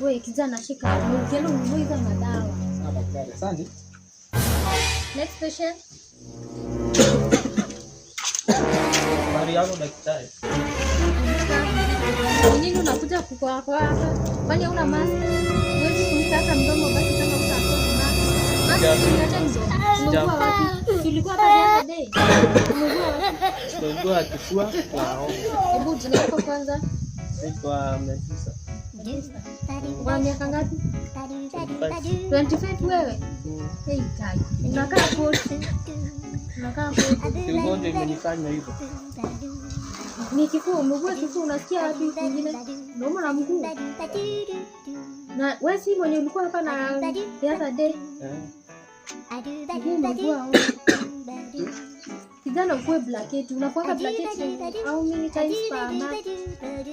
Wewe kijana, shika. Ukienda ununue hizo madawa. Sawa daktari. Asante. Next patient. Habari yako daktari? Ni nini unakuja kukoa kwa hapa? Kwani hauna mask? Huwezi kufunika hata mdomo basi kama utakoa mask. Mask ni ndio. Umeugua wapi? Si ulikuwa hapa the other day? Umeugua wapi? Naugua kifua na homa. Hebu jina lako kwanza. Naitwa Medusa. Una miaka ngapi? 25. 25 wewe? Hey, kai. Unakaa 40. Unakaa 40. Ugonjwa imenifanya hivyo. Ni kifua, umeugua kifua, unasikia wapi kwingine? Unaumwa na mguu. Na wewe si mwenye ulikuwa hapa na the other day? Eh. Mguu umeugua au? Kijana, ukue blanketi. Unakuanga blanketi how many times per month?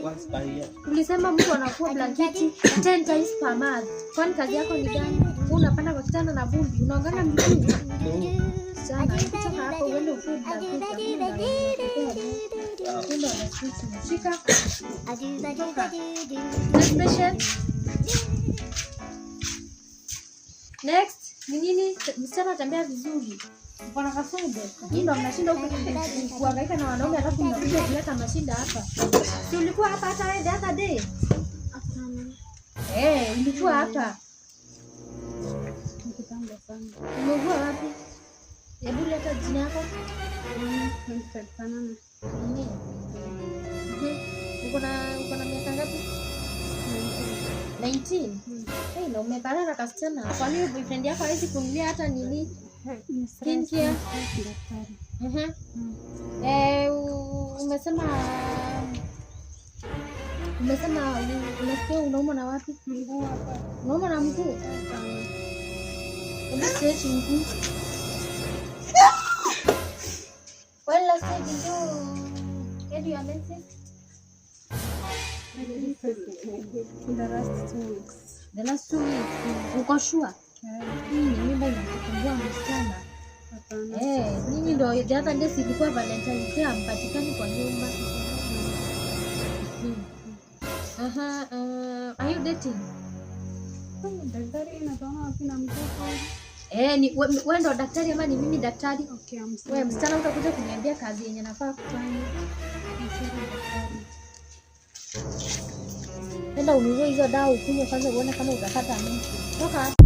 Once per year. Ulisema mtu anakuwa blanketi 10 times per month. Kwani kazi yako ni gani? Wewe unapanda kwa kitanda na vumbi, unaongana miguu. Sana, kutoka hapo uende ukue blanketi. Hakuna wanaswitch. Shika. Toka. Next patient. Next, ni nini? Msichana, tembea vizuri. Uko na kasumbe. Hii ndo mnashinda huku kuhangaika na wanaume, alafu mnakuja kuleta mashida hapa. Si ulikuwa hapa hata wewe the other day? Eh, ulikuwa hapa. Ni kitambo sana. Umeugua wapi? Hebu leta jina yako. Fanana. Nini? Uko na miaka ngapi? 19. Hey, na umeparara kasichana. Kwa nini boyfriend yako hawezi kununulia hata nini? Skincare? Daktari. Eh, umesema unasikia unaumwa na wapi? Mguu hapa. Unaumwa na mguu? Hebu stretch mguu. When last time did you get your menses? In the last 2 weeks. The last 2 weeks. Uko sure? Hii ni mimba inakusumbua, msichana. Hapana. Eh, nyinyi ndo the other day ilikuwa Valentine's Day, hampatikani kwa nyumba. Aha, are you dating? Daktari, inatoka wapi na mtoto? Eh, ni we ndo daktari ama ni mimi daktari? Okay, I'm sorry. We msichana, utakuja kuniambia kazi yenye nafaa kufanya. I'm sorry, daktari. Enda ununue hizo dawa ukunywe kwanza uone kama utapata mtu. Toka hapa.